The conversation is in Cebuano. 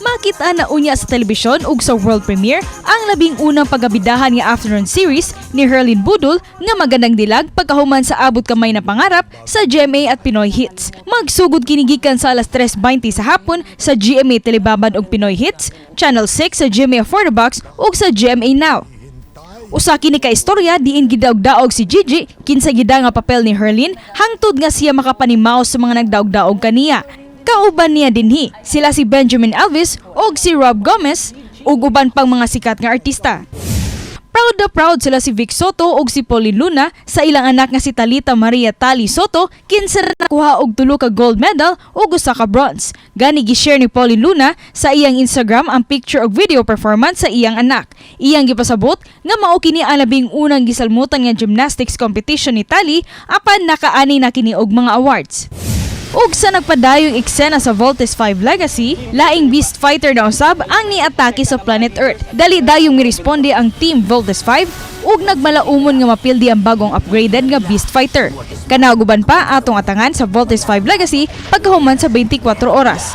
Makita na unya sa telebisyon ug sa world premiere ang 11 na pagabidahan nga afternoon series ni Herlene Budol nga Magandang Dilag pagkahuman sa Abot Kamay na Pangarap sa GMA at Pinoy Hits. Magsugod kini gikan sa alas 3:20 sa hapon sa GMA Telebabad ug Pinoy Hits, Channel 6 sa GMA Affordabox ug sa GMA Now. Usa kini ka istorya diin gidaog-daog si Gigi, kinsa gida nga papel ni Herlene, hangtod nga siya makapanimaw sa mga nagdaog-daog kaniya. Kauban niya dinhi sila si Benjamin Alves ug si Rob Gomez ug uban pang mga sikat nga artista. Proud na proud sila si Vic Sotto ug si Pauleen Luna sa ilang anak nga si Talita Maria Tali Sotto, kinsa nakuha og tulo ka gold medal ug usa ka bronze. Gani gi-share ni Pauleen Luna sa iyang Instagram ang picture ug video performance sa iyang anak. Iyang gipasabot nga mao kini ang 11 na gisalmutan nga gymnastics competition ni Tali, apan nakaani na kini og mga awards. Ug sa nagpadayong eksena sa Voltes 5 Legacy, laing beast fighter na usab ang niatake sa planet Earth. Dali dayong miresponde ang Team Voltes 5 ug nagmalaumon nga mapildi ang bagong upgraded nga beast fighter. Kana ug uban pa atong atangan sa Voltes 5 Legacy pagkahuman sa 24 oras.